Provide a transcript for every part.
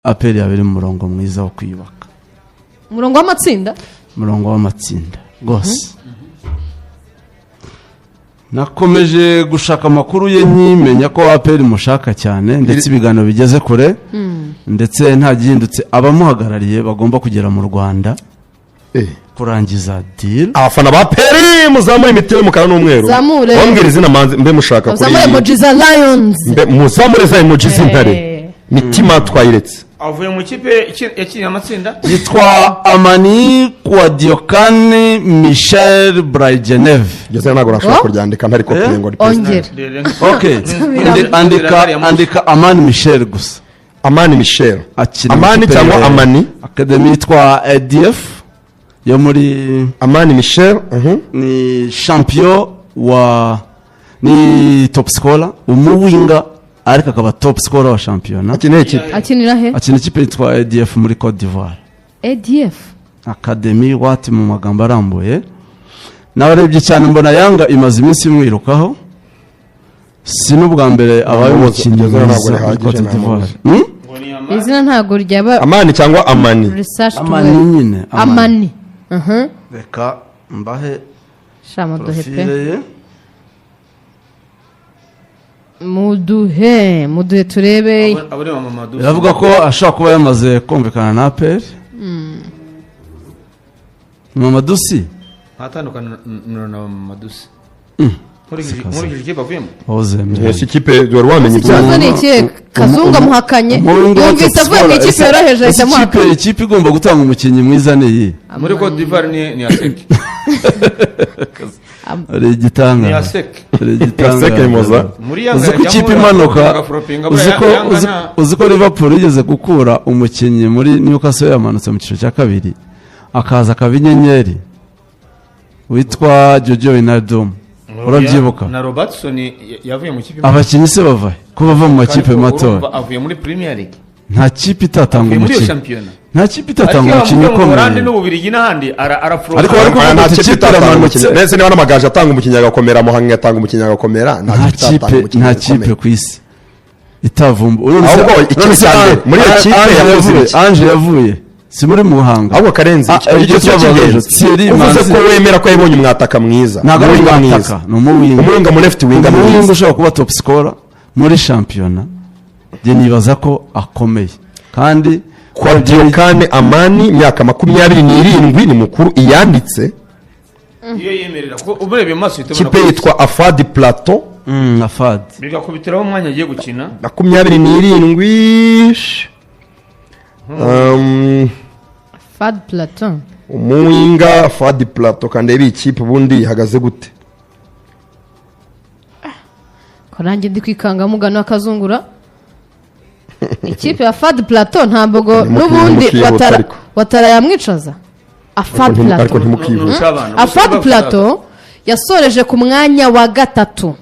APR yaba iri mu murongo mwiza wo kwiyubaka. Umurongo w'amatsinda. Umurongo w'amatsinda rwose. Nakomeje gushaka amakuru ye, nkimenya ko APR mushaka cyane, ndetse ibiganiro bigeze kure, ndetse nta gihindutse abamuhagarariye bagomba kugera mu Rwanda kurangiza deal. Abafana ba APR, muzamure imipira y'umukara n'umweru. Zamure. Wambwira izina manzi mbe mushaka kuri Zamure emoji za Lions. Mbe muzamure za emoji z'intare. Mitima twayiretse. Avuye mu kipe yakiniye amatsinda. Yitwa Amani Kouadiokane Michel Braigeneve. Iryo zina ntabwo nashobora Oh? kuryandika ntari kopiye ngo ripaste. Ongera. Ok. Andika Amani Michel gusa. Amani Michel. Akina mu Amani ikipe cyangwa Amani? Academy yitwa ADF yo muri Amani Michel. Ni champion wa, ni top scorer, umuwinger ariko akaba top scorer wa shampiyona. Akeneye ikipe. Akinira he? Akina ikipe yitwa ADF muri Cote d'Ivoire. ADF. Academy wati mu magambo arambuye. Nabarebye cyane, mbona Yanga imaze iminsi imwirukaho, si n'ubwa mbere abaye umukinnyi Iryo zina ntabwo mwiza muri rihagije, Cote d'Ivoire. ntamuzi. Izina ntabwo ryaba Amani cyangwa Amani? Research. Amani nyine. Amani. Reka mbahe Sha, muduhe pe. profile ye. Muduhe, muduhe turebe. Abo ni Mamadou. Biravuga ko ashobora kuba yamaze kumvikana na APR. Mamadou Sy. Nta tandukaniro na Mamadou Sy nkurikije ikipe avuyemo. Wahoze. Ese ikipe wari wamenye? Ikibazo ni ikihe? Kazungu amuhakanye, yumvise avuye mu ikipe yoroheje ahita amuhakanya. Ikipe igomba gutanga umukinnyi mwiza ni iyi? Muri Cote d'Ivoire ni ASEC. Hari Ni igitangaza. ASEC. Hari igitangaza. ASEC Mimosa. Muri Yanga Uzi ko ikipe imanuka, uzi ko Liverpool yigeze gukura umukinnyi muri Newcastle yamanutse mu cyiciro cya kabiri, akaza akaba inyenyeri, witwa Giorgio Wijnaldum, urabyibuka? Na Robertson yavuye mu kipe. Abakinnyi se bava he? Ko bava mu makipe Ariko mato? urumva avuye muri Premier League. Nta kipe itatanga Avuye muri iyo umukinnyi. shampiyona. Nta kipe itatanga Ariko umukinnyi iyo mu Buholandi ukomeye. n'Ububirigi n'ahandi arafuro. Ariko bari kuvuga Nta ati kipe ikipe itatanga iramanutse. umukinnyi. Mbese niba n'Amagaju atanga umukinnyi agakomera, Muhanga atanga umukinnyi agakomera, nta Nta kipe itatanga kipe, umukinnyi nta kipe agakomera. ku isi itavumba. Ahubwo ikipe cya mbere, muri iyo kipe yakoze Yavuye iki? Ange yavuye si muri Muhanga? Ahubwo Karenzi, Ah, icyo iryo cyo twavuga cy'ingenzi, Thierry uvuze Manzi. ko wemera ko yabonye umwataka mwiza, Ntabwo ari umuwinger umwataka, mwiza. ni umuwinger. Umuwinger, mu left winger Umuwinger mwiza. ushobora kuba top scorer muri shampiyona, njye nibaza ko akomeye kandi Kwa Diokane Amani, imyaka 27, ni mukuru iyanditse. Iyo yemerera ko umurebye mu maso uhita ubona Ikipe ko yitwa Afadi Plateau. Afad. Bigakubitiraho umwanya agiye gukina. 27. Fad Platon. Umuwinger Fadi Plateau. Kandi iyi kipe ubundi ihagaze gute? Ko nanjye ndi kwikanga mugano akazungura ikipe ya Fad Plateau, ntabwo n'ubundi ntimukihuta Watara ariko. Watara yamwicaza Afad Ariko Plateau. ntimukihuta. Ntuca abana. Afad Plateau yasoreje ku mwanya wa gatatu.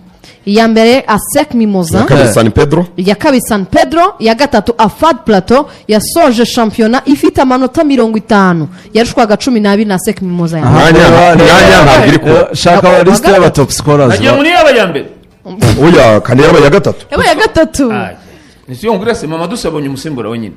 Iya mbere ASEC Mimosa, Kabiri San Pedro. Iya kabiri San Pedro, iya gatatu Afad Plateau. Yasoje shampiyona ifite amanota 50, yarushwaga 12 na ASEC Mimosa ya mbere. Mwanya ntabwo iri kuba. Shaka wa liste y'aba top scorers. Nagiye muri yaba ya mbere. Oya, kandi yabaye iya gatatu. Yabaye iya gatatu. Nisiyo ngura se Mamadou abonye umusimbura wenyine,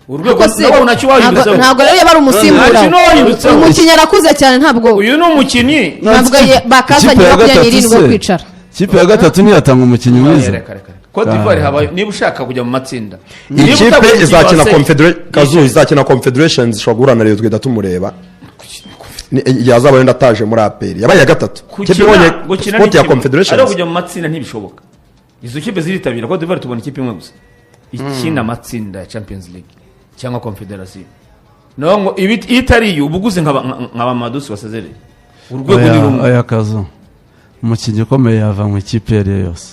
urwego Ariko se, nawe nacyo wahindutseho. ntabwo rero yaba ari umusimbura. Ntacyo wahindutseho. Uyu mukinnyi arakuze cyane, ntabwo Uyu ni umukinnyi. ntabwo bakazanye Ikipe ya 27 gatatu yo se, kwicara. Ikipe ya gatatu ntiyatanga umukinnyi mwiza? Reka, reka, reka. Cote d'Ivoire habaye, niba ushaka kujya mu matsinda, Iyi Niba kipe utaguze izakina umukinnyi wa Kazu izakina Confederations, ishobora guhura na Rayon tugahita tumureba. Yazaba wenda ataje muri APR. Yabaye iya gatatu. Ikipe ibonye gukina spot ni ya kimwe, ariko Confederations. kujya mu matsinda ntibishoboka. Izo kipe ziritabira. Cote d'Ivoire tubona ikipe imwe gusa ikina amatsinda ya Champions League cyangwa Confederation. Naho ngo iyo itari iyo, uba uguze nka ba Madusi wasezereye, urwego ni Oya, rumwe. oya kazu, umukinnyi ukomeye yava mu ikipe iyo ari yo yose.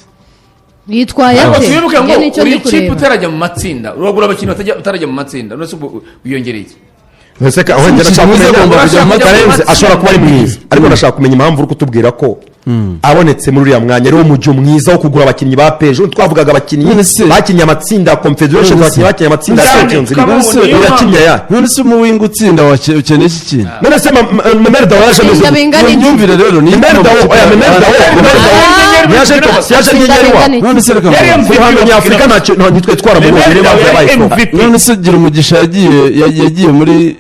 Yitwaye Ariko ate? twibuke ngo Njye nicyo uri ndi ikipe kureba. utarajya mu matsinda, uragura abakinnyi batarajya mu matsinda, none se ubu wiyongereye iki? Ese aho njye ndashaka Umukinnyi mwiza kumenya agomba kujya mu Karenzi matsinda. ashobora kuba ari mwiza, ariko ndashaka kumenya impamvu uri kutubwira ko Abonetse muri uriya mwanya, ariwo mujyo mwiza wo kugura abakinnyi ba peje. Twavugaga abakinnyi None se- bakinnye amatsinda ya Confederation, None se- abakinnyi bakinnye amatsinda ya Cyane, Champions League. twabonye, niyo Yakinnye aya. None se umuwinga utsinda ukeneye iki kintu? None se Memel Dao yaje ameze Itsinda gute? bingana Iyo iki? myumvire rero ni Memel Dao, oya, Memel Dao, Memel Dao yaje ari inyenyeri wa None se reka Yari mbabaze. Ku ruhando nyafurika ntacyo ntitwe twaramubonye, niyo mpamvu yabaye flop. MVP. None se gira umugisha yagiye muri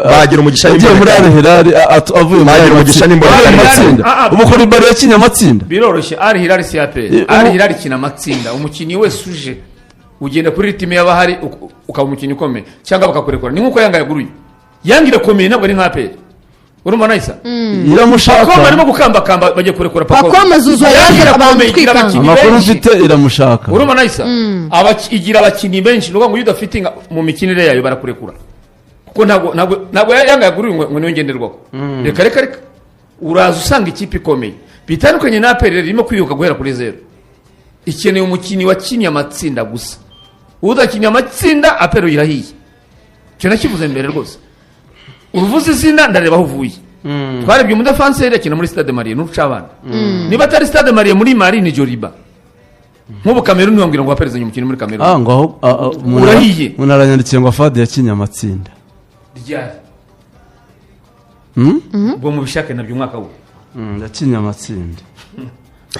Bagira umugisha yagiye muri n'imboneka. Al Hilal avuye muri Bagira ayo umugisha matsinda. n'imboneka. Ayo matsinda. Ah, ah. Ubu Koulibaly yakinnye amatsinda. Biroroshye, Al Hilal si APR. Al Hilal ikina amatsinda. Umukinnyi wese uje ugenda kuri rythme y'abahari, ukaba umukinnyi ukomeye cyangwa bakakurekura. Ni nk'uko Yanga yaguruye. Yanga irakomeye, ntabwo ari nka APR. Urumva nayisa Iramushaka. Pacome arimo gukambakamba, bagiye kurekura Pacome. Pacome azuzuye Yanga yaje irakomeye, abantu igira twikanga. abakinnyi Amakuru benshi. mfite, iramushaka. Urumva nayisa igira abakinnyi benshi. Ni ukuvuga ngo iyo udafite mu mikinire yayo barakurekura, kuko ntabwo Yanga yaguruye ngo niyo ngenderwaho. Reka reka reka, uraza usanga ikipe ikomeye bitandukanye na APR. Rero irimo kwiyuka guhera kuri zeru, ikeneye umukinnyi wakinnye amatsinda gusa. Udakinnye amatsinda, APR irahiye. Icyo nakivuze mbere rwose. Uruvuze izina, ndareba aho uvuye. Twarebye umudefanseri akina muri Stade Malien n'urucabana. Niba atari Stade Malien muri Mali, ni Joliba. Nk'ubu Cameroon, ntiwambwira ngo waperezanye umukinnyi muri Cameroon. Ah, ngo aho Urahiye. Umuntu aranyandikiye ngo Afadi yakinnye amatsinda. Ryari? Ubwo mubishake nabyo umwaka we. Yakinnye amatsinda.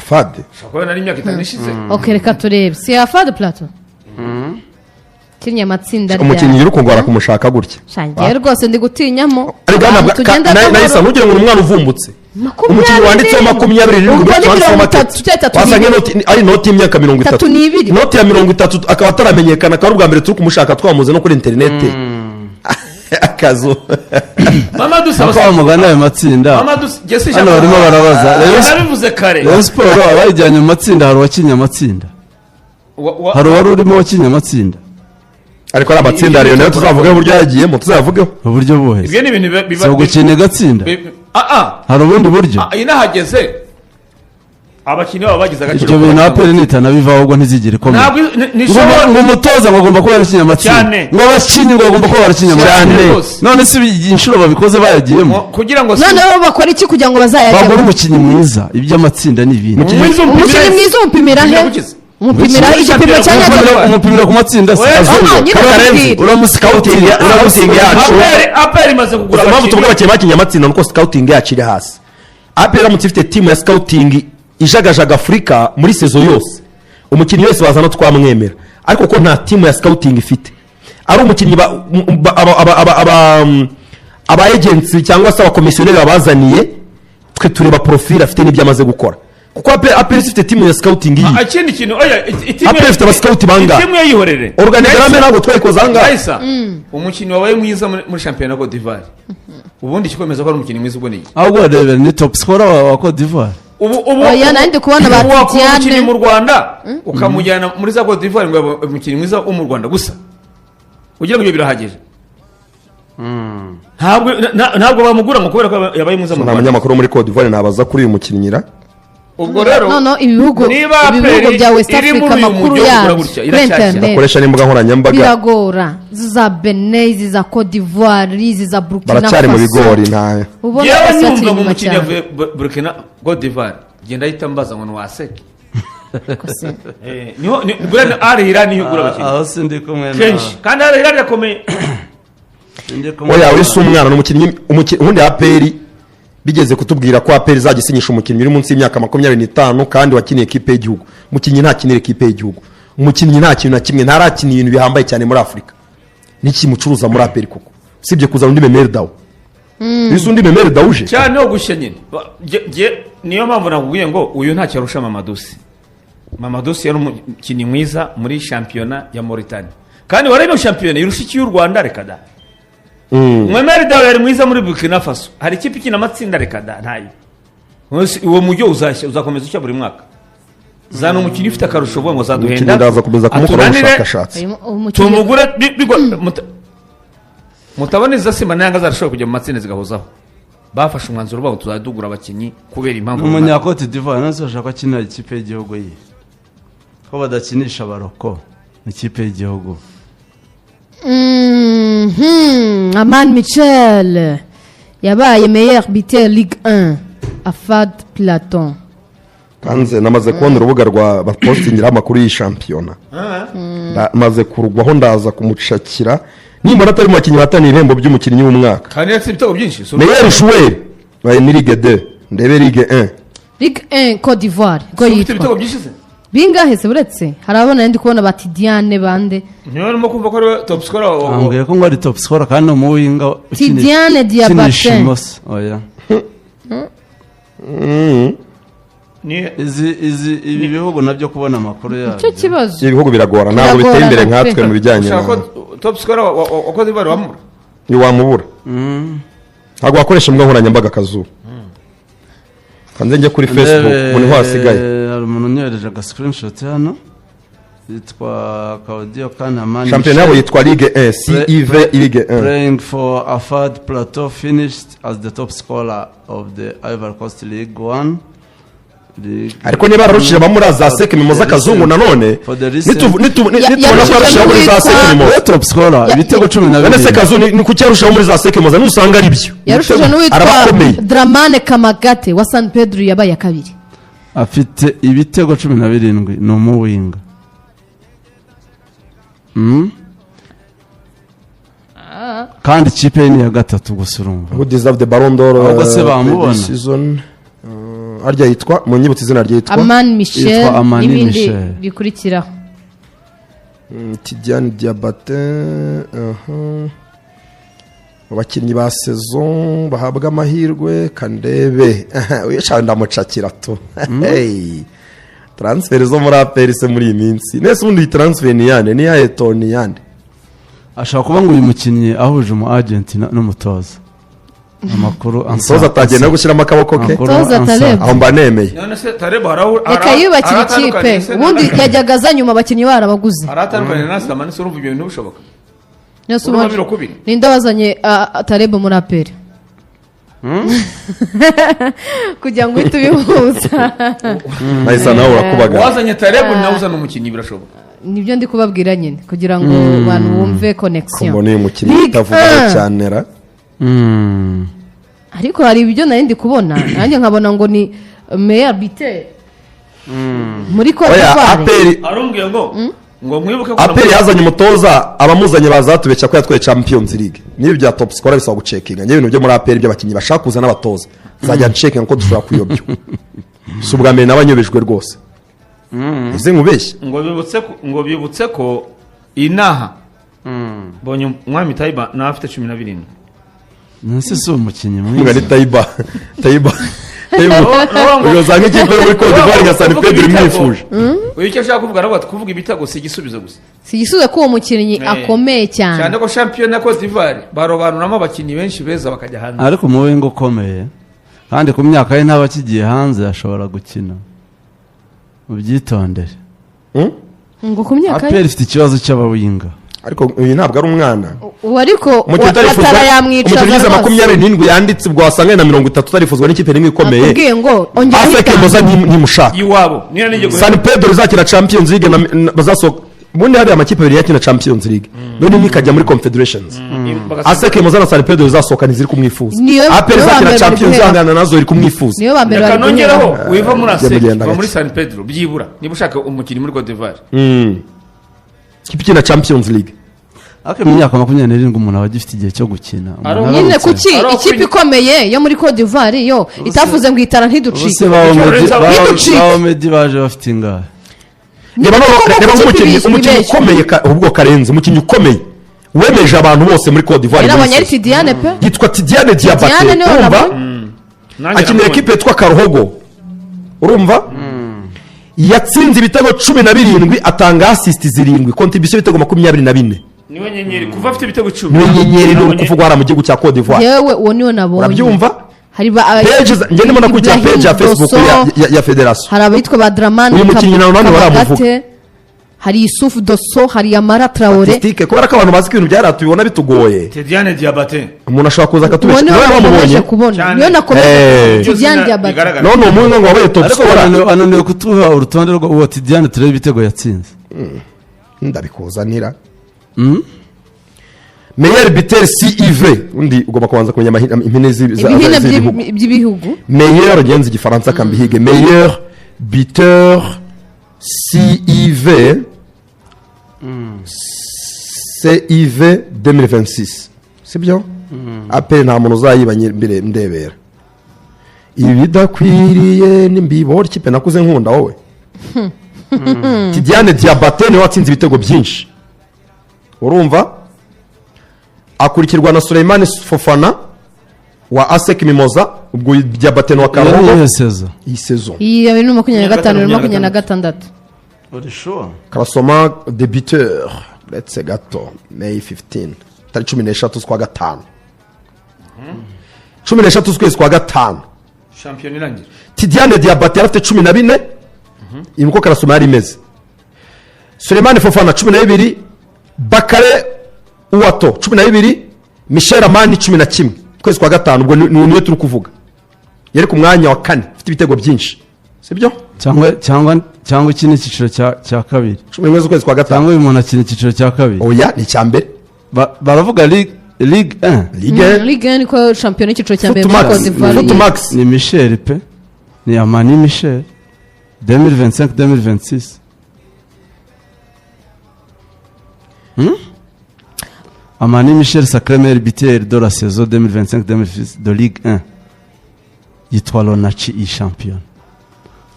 Fade. Ushobora kuba nari imyaka 5 ishize. Ok, reka turebe. Si Afade Plateau kinnye amatsinda Umukinnyi uri kungora kumushaka gutya. Shangiye rwose, ndi gutinyamo. Ariko Abantu ntabwo tugenda nahise gahoro. ntugire ngo ni umwana uvumbutse. Umukinnyi wanditseho 27 Ubwo ni wanditseho mirongo make. itatu, cyangwa itatu Wasanga n'ibiri. ari inoti y'imyaka 30. Itatu n'ibiri. Inoti ya 30, akaba ataramenyekana, akaba ari ubwa mbere turi kumushaka, twamuze no kuri interineti akazu. Mamadou Ako Saba. bamugana ayo matsinda. Mamadou Jesse. Hano barimo barabaza. Nabivuze kare. Rayon Sport abayijyanye mu matsinda, hari uwakinnye amatsinda? Hari uwari urimo wakinnye amatsinda? Ariko ari amatsinda ya Rayon nayo tuzavugeho uburyo yagiyemo, tuzavugeho. Uburyo buhe? Ibyo ni ibintu biba Si ugukina igatsinda? Hari ubundi buryo? Ah, inahageze abakinnyi babo bagize agaciro. Ibyo bintu APR nitanabivaho ubwo ntizigere ikomeye. Ntabwo Ngo ntishobora. ngo umutoza ngo agomba kuba yarakinnye amatsinda. Cyane. Ngo abakinnyi ngo bagomba kuba barakinnye Cyane. amatsinda. Rwose. None se inshuro babikoze bayagiyemo? Kugira ngo Noneho bakora iki kugira ngo Bagura bazayajyemo? umukinnyi mwiza, iby'amatsinda ni ibindi. Mwiza Umukinnyi mwiza umupimira he? Gukiza. Umupimira he igipimo cya nyacyo? Umupimira ku matsinda se? Oya, Azungu. Ah, nyine Karenzi. urabwira. Uramusikawutinga. Scouting yacu. APR imaze kugura Impamvu tuvuga abakinnyi. abakinnyi bakinnye amatsinda nuko scouting yacu iri hasi. APR iramutse ifite team ya scouting ijagajaga Afurika muri saison yose, umukinnyi wese wazana twamwemera. Ariko ko nta team ya scouting ifite, ari umukinnyi aba agents cyangwa se abakomisiyoneri babazaniye, twe tureba profile afite n'ibyo amaze gukora, kuko APR ifite team ya scouting iyi. Ah, ikindi kintu, oya, itimu APR ifite abascout bangahe? Itimu yayihorere. Organigramme ntabwo twayikoze ahangaha. Raisa, umukinnyi wabaye mwiza muri shampiyona Cote d'Ivoire, ubundi ikikwemeza ko ari umukinnyi mwiza ubwo ni iki? Ahubwo rebera, ni top scorer wa Cote d'Ivoire. Ubu Oya, nari ndi kubona ba ubu wakura Tidiane. umukinnyi mu Rwanda ukamujyana muri za Cote d'Ivoire ngo yabe umukinnyi mwiza wo mu Rwanda gusa, ugira ngo ibyo birahagije? Ntabwo bamugura ngo kubera ko yabaye mwiza mu Nta Rwanda. munyamakuru wo muri Cote d'Ivoire nabaza kuri uyu mukinnyi ra. Ubwo rero Noneho ibihugu niba ibi bihugu APR bya West iri Africa, muri uyu amakuru mujyi wo kugura yabyo gutya, kuri iracyashya. interineti Bakoresha n'imbuga nkoranyambaga. biragora. Izi za Benin, izi za Cote d'Ivoire, izi za Burkina Baracyari mu Faso. bigori nta Ubona Yewe, bose nyumva bakiri ngo inyuma umukinnyi cyane. yavuye Burkina, Cote d'Ivoire, genda ahita mbaza ngo ni waseke. Kose. Niho buriya ni Al Hilal niho igura abakinnyi Aho sindi kumwe na kenshi, kandi Al Hilal irakomeye. Sindi kumwe Oya, uri si umwana, ni umukinnyi ubundi APR bigeze kutubwira ko APR izajya isinyisha umukinnyi uri munsi y'imyaka 25 kandi wakiniye ekipe y'igihugu. Umukinnyi ntakinira ekipe y'igihugu, umukinnyi nta kintu na kimwe, ntarakina ibintu bihambaye cyane muri Afurika. Niki mucuruza muri APR koko, usibye kuzana undi Memel Dao? Ese undi Memel Dao uje? Cyane wo gushya nyine. Niyo mpamvu nakubwiye ngo uyu ntacyo arusha Mamadou Sy. Mamadou Sy yari umukinnyi mwiza muri shampiyona ya Mauritania, kandi wareba shampiyona irusha iki y'u Rwanda? Reka da. Memel Dao yari mwiza muri Burkina Faso. Hari ikipe ikina amatsinda? Reka da, ntayo. Uwo mujyo uzashya, uzakomeza ushya buri mwaka. Zana umukinnyi ufite akarusho, uvuga ngo Umukinnyi zaduhenda, ndaza komeza kumukoraho atunanire, ubushakashatsi. Umukinnyi tumugure mutabona iza Simba na Yanga zarashobora kujya mu matsinda zigahozaho. Bafashe umwanzuro bawo, tuzajya tugura abakinnyi kubera impamvu runaka. Umunya Cote d'Ivoire none bashaka ko akinira ikipe y'igihugu ye, ko badakinisha abaroko ikipe y'igihugu? Aman Michel yabaye meilleur buteur Ligue 1. Afad Platon. Kanze namaze kubona urubuga rwa bapostingiraho amakuru y'iyi shampiyona. Maze kurugwaho, ndaza kumucakira nimbona atari mu bakinnyi bahataniye ibihembo by'umukinnyi w'umwaka. Kandi yatsinze ibitego byinshi. So- Meilleur joueur baye ni Ligue 2, ndebe Ligue 1. Ligue 1 Cote d'Ivoire ko So ufite yitwa ibitego byinshi se? Bingahe se? Uretse hari abana ndi kubona ba Tidiane bande. Niba urimo kumva ko ari we top scorer Ambwiye ko ngo ari top scorer kandi ni umuwinga Tidiane Diabaté. ukinisha imoso, oya. Ni Izi ibi bihugu nabyo kubona amakuru yabyo. Icyo kibazo. Ibihugu biragora, ntabwo biteye imbere Biragorana nkatwe pe. mu bijyanye Ushaka na ko top scorer wa Cote d'Ivoire wamubura? Ntiwamubura, ntabwo wakoresha imbuga nkoranyambaga akazuba. Kanze njye kuri Facebook, ubu niho hasigaye. Hari umuntu unyohereje aga screenshot hano yitwa Claudio Kanamani. Shampiyona yabo yitwa Ligue 1 CIV Ligue 1. Playing for Afad Plateau, finished as the top scorer of the Ivory Coast League One. Ariko niba bararushije abamuri za ASEC Mimosas, akazungu nanone For the recent- nitubona ko yarushijeho muri za ASEC Mimosas. Top scorer, ibitego cumi na None se bibiri. Kazu, ni kuki yarushaho muri za ASEC Mimosas nusanga ari byo? Yarushije n'uwitwa Arabakomeye. Dramane Kamagate wa San Pedro, yabaye kabiri. Afite ibitego 17, ni umuwinga. Kandi ikipe ye ni iya gatatu gusa, urumva. Who deserve the Ballon d'Or Ahubwo se bamubona? this season? Harya yitwa, munyibutse izina rye, yitwa Amani Michel. Yitwa Amani N'ibindi Michel. bikurikiraho. Tidiane Diabate, aha. Abakinnyi ba saison bahabwa amahirwe, kandebe uyu ndamucakira tu. Hey. Transfer zo muri APR se muri iyi minsi nese ubundi iyi transfer ni yande, ni ya Eto, ni yande? Ashobora kuba ngo uyu mukinnyi ahuje umu agent n'umutoza, amakuru Umutoza atagiye no gushyiramo akaboko ke. Amakuru Toza ansa. Taleb. Aho mba nemeye. None se Taleb haraho? Reka yubakire ikipe, ubundi yajyaga aza nyuma abakinnyi barabaguze. Haratandukanye na Samani se? Urumva ibyo bintu bishoboka? Nese Urumva ubundi- birokubiri? Ninde wazanye Taleb muri APR kugira ngo uhite ubihuza? Nahise nawe urakubagara. Wazanye Taleb nawe uzana umukinnyi, birashoboka. Nibyo ndi kubabwira nyine kugira ngo abantu bumve connection. Mbona uyu mukinnyi Ligue utavugaho 1. cyane ra. Ariko hari ibyo nari ndi kubona nanjye nkabona ngo ni meilleur buteur muri Cote Oya. d'Ivoire. APR. Arumbwiye ngo mwibuke ko APR yazanye umutoza, abamuzanye bazatubeshya ko yatwaye Champions League. Niba bya top scorer bisaba gucekinga. Njye ibintu byo muri APR by'abakinnyi bashaka kuza n'abatoza nzajya ncekinga ko dushobora kuyobya. Si ubwa mbere nabanyobejwe rwose, ese nkubeshye? Ngo bibutse ko inaha mbonye umwami Tayiba nawe afite 17. Nese si umukinnyi Mugani mwiza? Tayiba, Tayiba, Tayiba, usanga ikipe yo muri Cote d'Ivoire nka San Pedro imwifuje. Uyu icyo ashaka kuvuga aravuga ati kuvuga ibitego si igisubizo gusa. Si igisubizo ko uwo mukinnyi akomeye cyane. Cyane ko shampiyona ya Cote d'Ivoire barobanuramo abakinnyi benshi beza bakajya hanze. Ariko umuwinga ukomeye, kandi ku myaka ye ntaba akigiye hanze, ashobora gukina, mubyitondere. Ngo ku myaka ye? APR ifite ikibazo cy'abawinga. Ariko uyu ntabwo ari umwana. Ubu ariko Umukinnyi utarifuzwa, Watara yamwicaza umukinnyi ugize rwose. 27 yanditse, ubwo wasanga na 30 utarifuzwa n'ikipe n'imwe ikomeye. Akubwiye ngo ongera ASEC Mimosas ntimushaka. Iwabo niyo nijye. San Pedro izakina Champions League bazasohoka. Ubundi hariya amakipe abiri yakina Champions League, none imwe ikajya muri Confederations. ASEC Mimosas na San Pedro izasohoka ntiziri kumwifuza. Niyo- APR niyo izakina ba mbere bari Champions guhera. ihangana nazo iri kumwifuza. Niyo ba mbere Reka bari nongereho guhera. wiva muri Jya ASEC mugenda va gake. muri San Pedro byibura niba ushaka umukinnyi muri Cote d'Ivoire. Ikipe ikina Champions League. Ariko mu myaka 27 umuntu aba agifite igihe cyo gukina. Umuntu Nyine aramutse- kuki Ari ikipe ikomeye yo muri Cote d'Ivoire yo itavuze ngo itara Ubuse ntiducike? Ntiducike. ba Omedi baje bafite ingahe? Reba Koko reba kuki nk'umukinnyi ibeshya? umukinnyi ukomeye ubwo karenze umukinnyi ukomeye wemeje abantu bose muri Cote d'Ivoire Yarabonye muri ari Tidiane pe. yitwa Tidiane Diabate. Tidiane niwe Urumva? nabonye. Nanjye Akinira namubonye. ekipe yitwa Karuhogo, urumva? Yatsinze ibitego 17, atanga assist 7, contribution y'ibitego 24. Niwe nyenyeri kuva afite ibitego 10. Niwe nyenyeri ni Nabonye- kuvugwa hariya mu gihugu cya Cote d'Ivoire. Yewe, uwo niwe nabonye. Urabyumva? Hari ba Page njye ndimo nakurikira Ibrahim page ya Facebook Dosso, ya federation. Hari abitwa ba Dramani Uyu mukinnyi nawe nani baramuvuga? Kamagate, hari Yusufu Dosso, hari Yamara Traore. Statistique, kubera ko abantu bazi ko ibintu byaratuye tubibona bitugoye. Tidiane Diabate. Umuntu ashobora kuza Uwo akatubeshya. niwe Nawe nakomeje wamubonye? kubona. Cyane. Niwe nakomeje. Iryo Tidiane zina Diabate. rigaragara. None uwo muhungu ngo wabaye top Ariko scorer. Ananiwe kutuha urutonde rwa Tidiane, turebe ibitego yatsinze. Ndabikuzanira. Meilleur buteur CIV, undi ugomba kubanza kumenya impine Ibihina z'ibihugu. By'ibihugu. Meilleur, ngenzi igifaransa kambihige, meilleur buteur CIV, CIV 2026, sibyo? APR nta muntu uzayiba mbere ndebera ibi bidakwiriye n'imbibo. Ikipe nakuze nkunda wowe. Tidiane Diabate niwe watsinze ibitego byinshi, urumva, akurikirwa na Suleimani Fofana wa ASEC Mimoza. Ubwo Diabate ni wa Iyo ni Karongo. iyihe saison? Iyi saison. Iyi ya 2025, 2026. Uri sure? Classement de buteur, uretse gato, May 15, tariki 13 z'ukwa gatanu, 13 z'ukwezi kwa gatanu. Shampiyona irangira. Tidiane Diabate yari afite 14, iyi niko classement yari imeze. Sulemani Fofana 12, Bakare Uwato 12, Michel Amani 11. Ukwezi kwa gatanu, ubwo niwe turi kuvuga, yari ku mwanya wa kane ufite ibitego byinshi, sibyo? Cyangwa iki ni icyiciro cya kabiri? 11 z'ukwezi kwa gatanu. Cyangwa uyu muntu akina icyiciro cya kabiri? Oya, ni icya mbere. Baravuga Ligue 1. Ligue. Ligue 1, niko shampiyona y'icyiciro cya mbere muri Footmax. Cote d'Ivoire. Footmax. Ni Michel pe, ni Amani Michel, 2025 2026. Amani Michel sacré meilleur buteur de la saison 2025-2026 de Ligue 1, yitwa Lonaci i champion,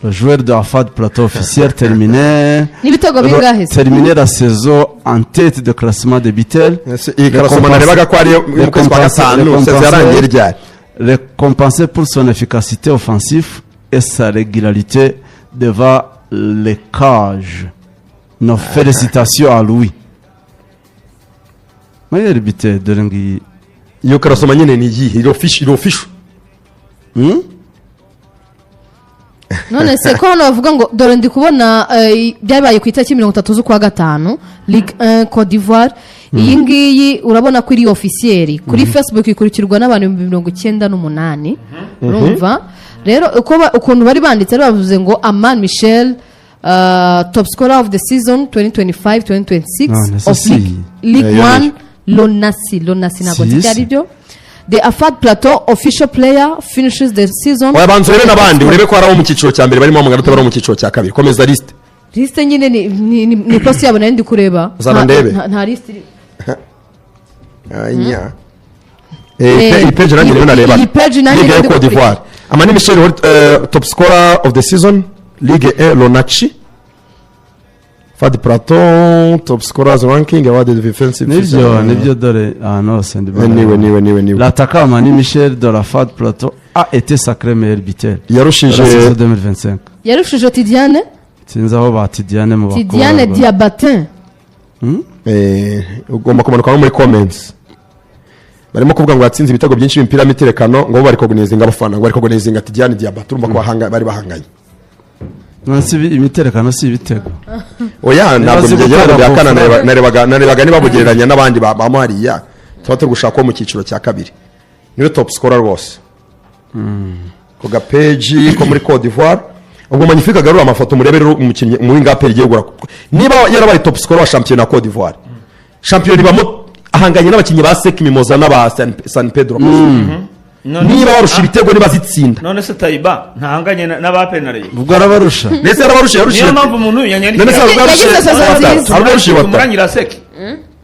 le joueur de Afad Plateau officiel terminé N'ibitego bingahe se? Terminé la saison en tête de classement de buteurs. Iyi classement narebaga ko ariyo mu kwezi kwa gatanu. Saison yarangiye ryari? Récompensé pour son efficacité offensive et sa régularité devant les cages. Nos félicitations à lui. Meilleur buteur, dore ngiyi. Iyo classement nyine ni iyihe? Iri official? Hmm? None se ko hano bavuga ngo, dore ndi kubona, byabaye ku itariki 30 z'ukwa gatanu, Ligue 1 Cote d'Ivoire. Iyi ngiyi urabona ko iri officiel kuri Facebook, ikurikirwa n'abantu 98,000. Urumva rero uko ukuntu bari banditse, rero bavuze ngo Aman Michel, top scorer of the season 2025 2026 None se of si Ligue, Ligue Iyo 1 Lonasi. Lonasi ntabwo Si, nzi ibyo si. ari byo. The Afad Plateau official player finishes the season. Oya, banza urebe n'abandi, urebe ko hari abo mu cyiciro cya mbere barimo amanota, bari mu cyiciro cya kabiri. Komeza liste. Liste nyine ni post yabo nari ndi kureba. Zana ndebe. Nta liste iri. Anya. Iyi page nanjye niyo nareba. Iyi page nanjye Ligue ya ndi Cote d'Ivoire. Amani Michel, top scorer of the season Ligue 1 Lonaci. Fadi Plateau top scorers ranking awarded defensive. Nibyo, nibyo, dore ahantu hose ndi. Niwe, niwe, niwe, niwe. L'attaquant Amani Michel de la FAD Plateau a été sacré meilleur buteur de Yarushije la saison 2025. Yarushije Tidiane. Sinzi aho ba Tidiane mu bakobwa. Tidiane Diabatin. Ugomba kumanuka no muri comments. Barimo kuvuga ngo yatsinze ibitego byinshi imipira y'imiterekano, ngo bo bari kogonizinga abafana, ngo bari kogonizinga Tidiane Diabaté. Urumva ko bari bahanganye. None se imiterekano si ibitego? Oya, ntabwo Niba azi byegera gutera bya kana. coup franc. Narebaga niba bugereranya n'abandi bamuhariya tuba turi gushaka uwo mu cyiciro cya kabiri, niwe top scorer rwose ku gapeji ko muri Cote d'Ivoire. Ubwo Magnifique agarura amafoto, murebe rero umukinnyi muri ngaperi igiye kugura, niba yarabaye top scorer wa shampiyona ya Cote d'Ivoire. Shampiyona ibamo, ahanganye n'abakinnyi ba ASEC Mimoza n'aba San Pedro. None Niba barusha ibitego, niba zitsinda. None se Tayiba ntahanganye n'abapenariye? Ubwo arabarusha. Ndetse yarabarusha, yarushije. Niyo mpamvu umuntu None se yanyandikiye. hari ubwo Yagize yarushije saison Watara? nziza. Hari ubwo yarushije Watara? Tumurangira ASEC.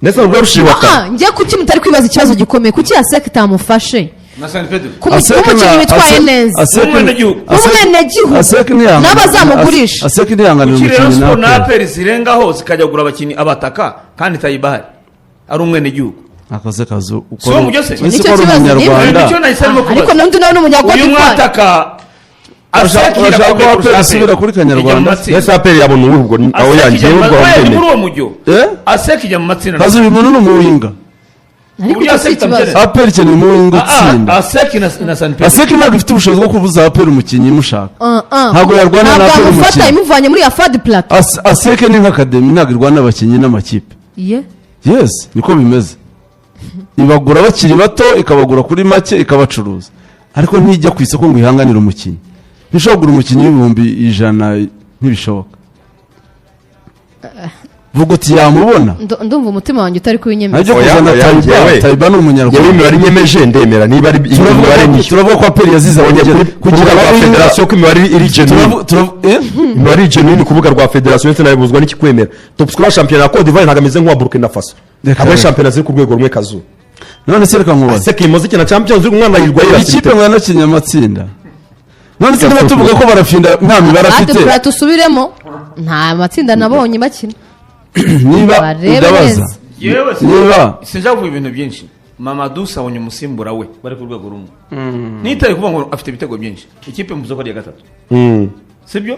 Ndetse hari ubwo yarushije Watara? Ah, njye kuki mutari kwibaza ikibazo gikomeye? Kuki ASEC itamufashe? Na San Pedro. Ku mukinnyi witwaye neza. W'umwenegihugu. W'umwenegihugu. ASEC ntiyangana. N'abazamugurisha. ASEC ntiyanganira Kuki rero umukinnyi Sport na na APR zirengaho zikajya kugura abakinnyi abataka kandi Tayiba ahari ari umwenegihugu? Akoze kazi uko Si uwo mujyo se? ese Nicyo ko ari kibazo, umunyarwanda. Nicyo nahise arimo Ariko kubaza. n'undi nawe ni umunya-Cote Uyu d'Ivoire. mwataka Urashaka ko APR isubira kuri Kanyarwanda? Ese APR yabona uwuhe ubwo aho yangiye ubwo muri wamwemeye? uwo mujyo. Eh? ASEC ijya mu matsinda. Kazi, uyu muntu ni umuwinga. Ariko Uburyo icyo si ASEC ikibazo. itamukeneye. APR ikeneye umuwinga utsinda. ASEC na San Pedro. ASEC ntabwo ifite ubushobozi bwo kubuza APR umukinnyi imushaka. Ah, ah. Ntabwo yarwana na Ntabwo APR amufata umukino. imuvanye muri Afadi Plateau. ASEC ni nk'academy, ntabwo irwana abakinnyi n'amakipe. Ye. Yes, niko bimeze. Ibagura bakiri bato, ikabagura kuri make, ikabacuruza, ariko ntijya ku isoko ngo ihanganire umukinnyi. Ntishobora kugura umukinnyi w'100,000, ntibishoboka. Vuga uti yamubona. Ndumva umutima wanjye utari kubinyemeza. Ntabyo Oya, kuzana oya, Tayiba. njyewe. Tayiba ni Yewe, umunyarwanda. imibare nyemeje, ndemera niba ari iyi mibare niyo. Turavuga ko APR yazize Kujya kugira ku rubuga rwa abahinga. federasiyo ko imibare iri genuine. Imibare iri genuine ku rubuga rwa federasiyo, ndetse nabibuzwa n'ikikwemera. Top scorer wa shampiyona ya Cote d'Ivoire ntabwo ameze nk'uwa Burkina Faso. Reka, Ntabwo ari reka. shampiyona ziri ku rwego rumwe, Kazu. None se reka nkubaze. Ese Kimoze ikina Champions League, umwana yirwa yirasa Ikipe ibitego. mwanakinnye amatsinda. None se niba tuvuga ko Barafinda nta mibare afite, Ati tusubiremo, nta matsinda nabonye bakina. niba Barebe udabaza neza. Yewe, Niba sinjya kuvuga ibintu byinshi. Mamadou abonye umusimbura we bari ku rwego rumwe, nitaye kuvuga ngo afite ibitego byinshi. Ikipe mvuze ko ari iya gatatu, sibyo,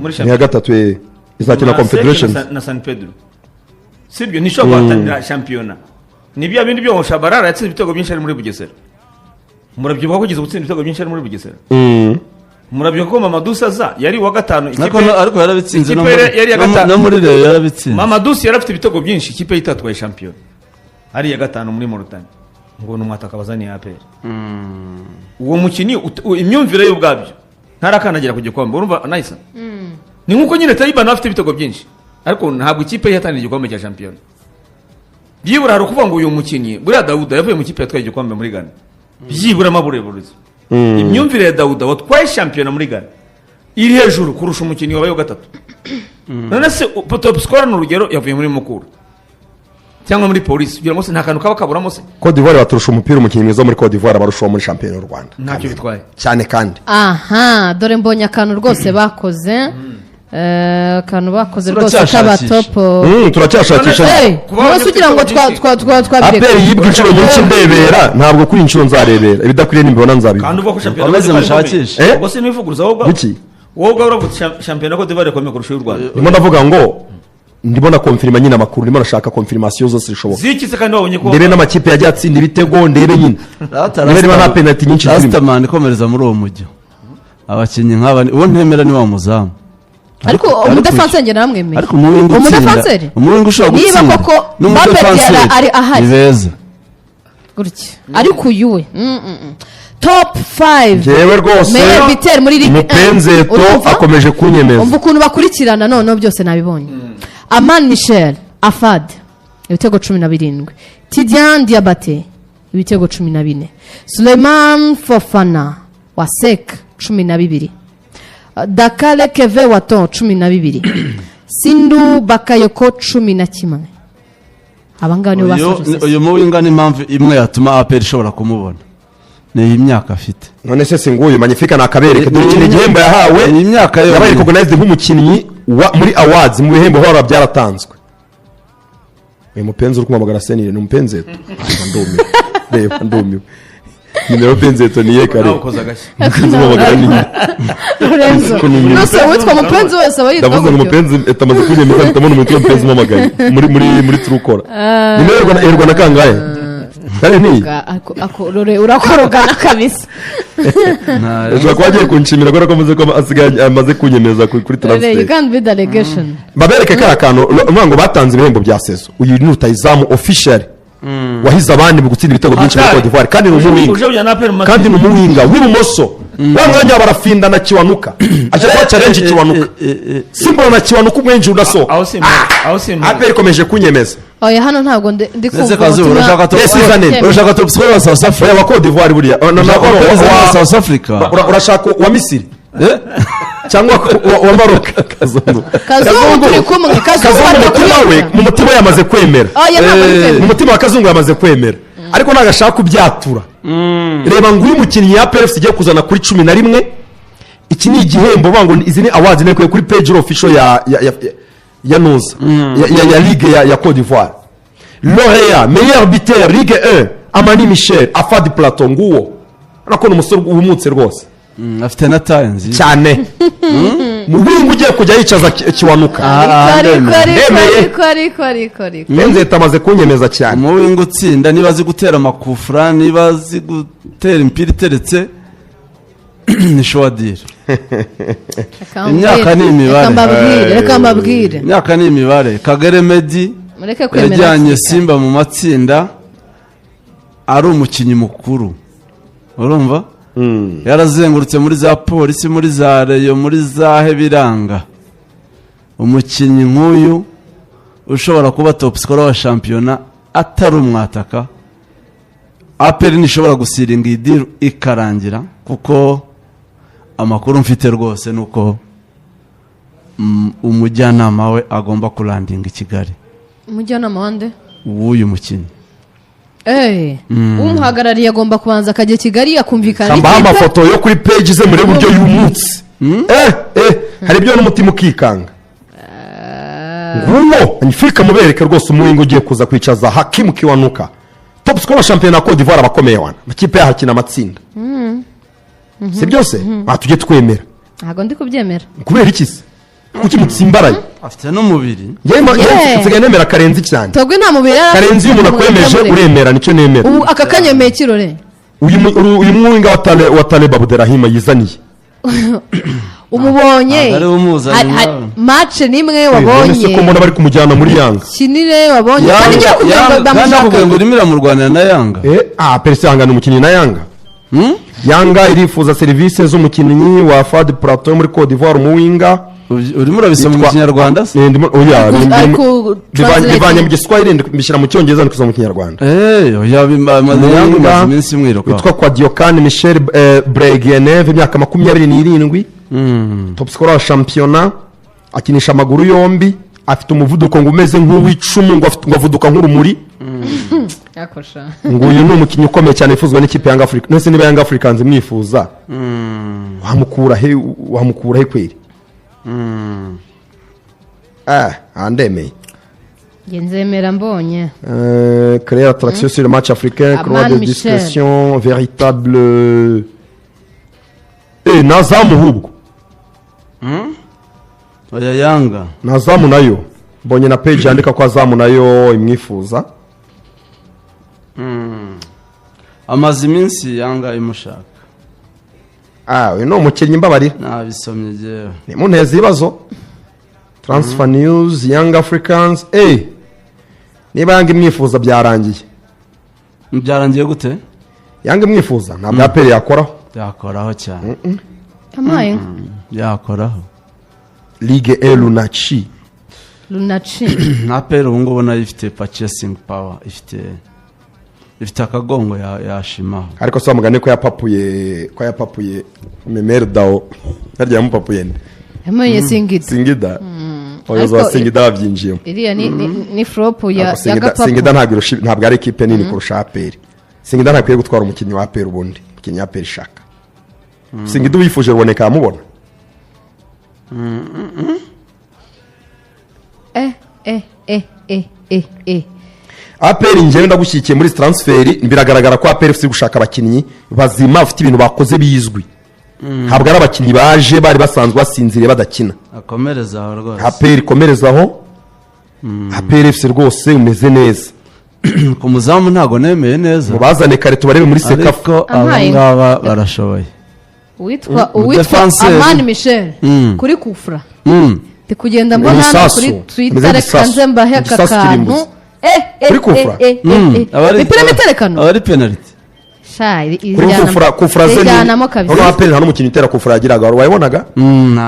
muri Ni iya shampiyona? gatatu, izakina Na Confederations. Sek na San Pedro, sibyo? Ntishobora guhatanira shampiyona. Ni bya bindi byo Shabarara yatsinze ibitego byinshi ari muri Bugesera. Murabyibuka ko kugeza gutsinda ibitego byinshi ari muri Bugesera? Murabyibuka ko Mamadou aza yari uwa gatanu ariko ariko yarabitsinze no ikipe yari iya gatanu. No muri Rayon yarabitsinze. Mamadou yari afite ibitego byinshi, ikipe ye itatwaye shampiyona, ari iya gatanu muri Mauritania. Ngo ni umwataka bazaniye APR. Uwo mukinnyi imyumvire ye ubwabyo ntarakandagira ku gikombe, urumva nayisa ni nkuko nyine Tayiba nawe afite ibitego byinshi, ariko ntabwo ikipe ye yatangira igikombe cya shampiyona. Byibura hari ukuvuga ngo uyu mukinnyi, buriya Dawuda yavuye mu kipe yatwaye igikombe muri Ghana, byibura amabureburizo imyumvire ya Dawuda watwaye shampiyona muri Ghana iri hejuru kurusha umukinnyi wabaye wa gatatu. None se top scorer, ni urugero, yavuye muri Mukura cyangwa muri Polisi, kugira ngo se nta kantu kaba kaburamo se? Cote d'Ivoire baturusha umupira. Umukinnyi mwiza muri Cote d'Ivoire abarusha uwo muri shampiyona y'u Rwanda. Ntacyo bitwaye. Cyane kandi. Aha dore mbonye akantu rwose bakoze. Akantu bakoze rwose Turacyashakisha. k'abatopo. Turacyashakisha. Eh, Kuba rwose ugira ngo twabireka. APR yibwe inshuro nyinshi ndebera, ntabwo kuri inshuro nzarebera ibidakwiriye, nimbibona nzabivuga. Kandi uvuga ko shampiyona Mukomeze Cote d'Ivoire mushakishe. ikomeye. Eh? Ubwo se ntiwivuguruza wowe ubwawe? Kuki? Wowe ubwawe uravuga uti shampiyona Cote d'Ivoire ikomeye kurusha iy'u Rwanda. Ndimo ndavuga ngo ndimo na confirma nyine amakuru, ndimo nashaka confirmation zose zishoboka. Ziki se kandi wabonye ko Ndebe n'amakipe yagiye atsinda ibitego, ndebe nyine ndebe niba nta penalty nyinshi zirimo. Rastaman, ikomereza muri uwo mujyo. Abakinnyi nk'aba uwo ntemera ni wa muzamu. Ariko umudefanseri njye naramwemeye. Ariko umuwinga utsinda, Umudefanseri umuwinga ushobora niba gutsinda koko Mbappe n'umudefanseri ari ahari ni beza. Gutya, ariko uyu we top 5 Njyewe rwose meilleur buteur muri Ligue 1. Mupenzeto Urumva? akomeje kunyemeza. Umva ukuntu bakurikirana noneho, byose nabibonye. Aman Michel Afad, ibitego 17. Tidiane Diabate, ibitego 14. Suleiman Fofana wa Sek, 12. Dakale Keve Waton, 12. Sindu Bakayoko, 11. Abangaba nibo basoje. Uyu muwinga ni impamvu imwe yatuma APR ishobora kumubona, ni iyi myaka afite. None se si nguyu Magnifique? Ni akabereke, dore iki ni igihembo yahawe. Iyi myaka Yabaye yonyine. recognized nk'umukinnyi muri awards, mu bihembo hora byaratanzwe. Uyu mupenzi uri kumuhamagara senire ni umupenzeto. Ndumiwe, reba ndumiwe. Nimero penzeto ni iye kare. Nawe ukoze agashyi. Umupenzi umuhamagara ni Lorenzo rwose, uwitwa mupenzi wese aba yitwa Ndavuze ngo gutyo. umupenzi etamaze kunyemeza, mpita mbona umuntu w'umupenzi umuhamagaye muri Truecaller. Nimero yerwa na kangahe kare ni Rore urakorogana kabisa. Ashobora kuba agiye kunshimira kubera ko amaze ko asigaye amaze kunyemeza kuri Rore, you transfer. can't be delegation. Babereke kariya kantu uvuga ngo batanze ibihembo bya saison. Uyu ni rutayizamu official wahize abandi mu gutsinda ibitego byinshi muri Cote d'Ivoire, kandi ni umuwinga. Uje kujyana na APR mu Kandi ni matsinda. umuwinga w'ibumoso, wa mwanya wa Barafinda na Kiwanuka, aje kuba challenge Kiwanuka, simbona na Kiwanuka umwenji udasohoka. Aho si impamvu, aho si impamvu. APR ikomeje kunyemeza. Oya, hano ntabwo ndi Ndetse kumva Kazu, umutima. urashaka top Yes, Izanene. urashaka top scorer wa South Africa? Oya, wa Cote d'Ivoire buriya. Oh, no, no, Urashaka no, perezida wa South Africa? Urashaka wa Misiri Eh? cyangwa wa Maroc? Kazungu. Kazungu turi kumwe, Kazungu Kazungu mu mutima we atakwemera. mu mutima we yamaze kwemera. Oya, ntabwo ari kwemera. Mu mutima wa Kazungu yamaze kwemera, ariko ntabwo ashaka kubyatura. Reba nguyu umukinnyi ya APR FC igiye kuzana kuri 11. Iki ni igihembo, bavuga ngo izi ni awards nekuye kuri page official ya nuza ya ligue ya Cote d'Ivoire. Lauréat meilleur buteur Ligue 1, Amani Michel Afadi Plateau. Nguwo, urabona ko ni umusore wumutse rwose. Afite na taye nziza. Cyane, mu winga ugiye kujya yicaza Kiwanuka. Ah, Ariko ariko ariko Ndemeye. ariko ariko ariko ariko Benzeta amaze kunyemeza cyane. Umuwinga utsinda, niba azi gutera amakufra, niba azi gutera imipira iteretse, ni shuwadire. Reka Imyaka mbabwire. ni imibare. Reka mbabwire, reka mbabwire. Imyaka ni imibare. Kagere Medi Mureke kwemera yajyanye hakiri kare. Simba mu matsinda ari umukinnyi mukuru, urumva yarazengurutse muri za Polisi, muri za Rayon, muri za Hebiranga. Umukinnyi nk'uyu Ushobora kuba top scorer wa shampiyona atari umwataka. APR ntishobora gusealinga iyi deal ikarangira, kuko amakuru mfite rwose ni uko umujyanama we agomba kulandinga i Kigali. Umujyanama wande? W'uyu mukinnyi. Umuhagarariye agomba kubanza akajya i Kigali, akumvikana Mbaha n'ikipe. amafoto yo kuri page ze, murebe uburyo yumutse. Hari ibyo n'umutima ukikanga. Nguwo Magnifique, mubereke rwose umuwinga ugiye kuza kwicaza Hakimu Kiwanuka, top scorer wa shampiyona ya Cote d'Ivoire. Abakomeye wana, amakipe yahakina amatsinda, si byose tujye twemera. Ntabwo ndi kubyemera. Kubera iki se? Kuki mutsimbaraye? Afite n'umubiri. Njyewe Yeah. nsigaye nemera Karenzi cyane. Twebwe nta mubiri yari afite. Karenzi, iyo umuntu akwemeje uremera, nicyo nemera. Ubu aka kanyemeye kirore. Uyu muwinga wa Taleb Abderrahim yizaniye. Umubonye. Ntabwo ari we umuzanye nawe. Match nimwe None se ko wabonye mbona bari kumujyana muri Yanga? Kinire wabonye kandi ngiye kugira ngo Yanga, kandi nakubwiye ngo bamushaka. urimo iramurwanira na Yanga. Peresi Yanga ni umukinnyi na Yanga. Yanga irifuza serivisi z'umukinnyi wa Fad Plateau muri Cote d'Ivoire, umuwinga. Urimo urabisoma mu Kinyarwanda se? Oya, Ari ku bivanye mu Giswahili, mbishyira mu Cyongereza, ndikuza mu Kinyarwanda. Oya, Yanga imaze iminsi imwiruka. Witwa Kwadiokane Michel Bregeneve, imyaka 27, top scorer wa shampiyona, akinisha amaguru yombi, afite umuvuduko ngo umeze nk'uw'icumu, ngo avuduka nk'urumuri. Yakosha. Ngo uyu ni umukinnyi ukomeye cyane wifuzwa n'ikipe ya Yanga Africa. None se niba Yanga Africans imwifuza, wamukura he? Wamukura he kweri? Andemeye. Njye nzemera mbonye. Créer attraction sur le match africain, Aman croix de Michel. discrétion, véritable. Nazamu ahubwo. Oya, Yanga. Nazamu nayo. Mbonye na page yandika ko Azamu nayo imwifuza. Amaze iminsi Yanga imushaka. Uyu ni umukinnyi, mbabarira. Nabisomye jyewe. Nimunteze ibibazo. Transfer news, Young Africans. Niba Yanga imwifuza byarangiye. Byarangiye gute? Yanga imwifuza, ntabwo APR yakoraho. Yakoraho cyane. Amaye. Yakoraho. Ligue E Lunachi. Lunaci. Na APR ubu ngubu nayo ifite purchasing power, ifite akagongo yashimaho. Ariko se mugani ko yapapuye Memel Dao, harya yamupapuye nde? Amaye Singida. Singida, abayobozi ba Ariko Singida babyinjiyemo. Iriya ni flop ya Ariko ya Singida gapapu. Singida ntabwo ari ikipe nini kurusha APR. Singida ntakwiye gutwara umukinnyi wa APR. Ubundi umukinnyi wa APR ishaka, Singida uwifuje ruboneka yamubona. APR, njyewe ndagushyigikiye muri transfer. Biragaragara ko APR ifite gushaka abakinnyi bazima, bafite ibintu bakoze bizwi, ntabwo ari abakinnyi baje bari basanzwe basinziriye badakina. Akomereza aho rwose. APR ikomerezaho, APR FC rwose umeze neza. Ku muzamu ntabwo nemeye neza. Mubazane kare tubarebe muri CECAFA. Ariko aba Ampaye. ngaba barashoboye. Uwitwa Defenseur. Amani Michel kuri kufra ndi kugenda mbona hano Ibisasu. kuri Bimeze Twitter, reka nk'igisasu. nze mbahe aka Igisasu kantu. kirimbuzi. Kuri kufra? Imipira miterekano. Aba ari penaliti. Sha Kuri kufra, kufra ze ni ijyanamo kabisa. noneho APR nta n'umukinnyi utera kufra yagiraga, wayibonaga.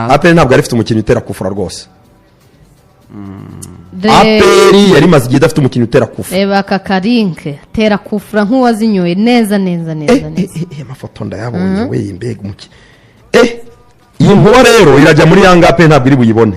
APR ntabwo yari ifite umukinnyi utera kufra rwose. APR yari imaze igihe idafite umukinnyi utera kufra. Reba aka karinke, tera kufra nk'uwazinyoye neza neza neza neza. Amafoto ndayabonye we, mbega umukinnyi! Iyi nkuba rero irajya muri Yanga, APR ntabwo iri buyibone.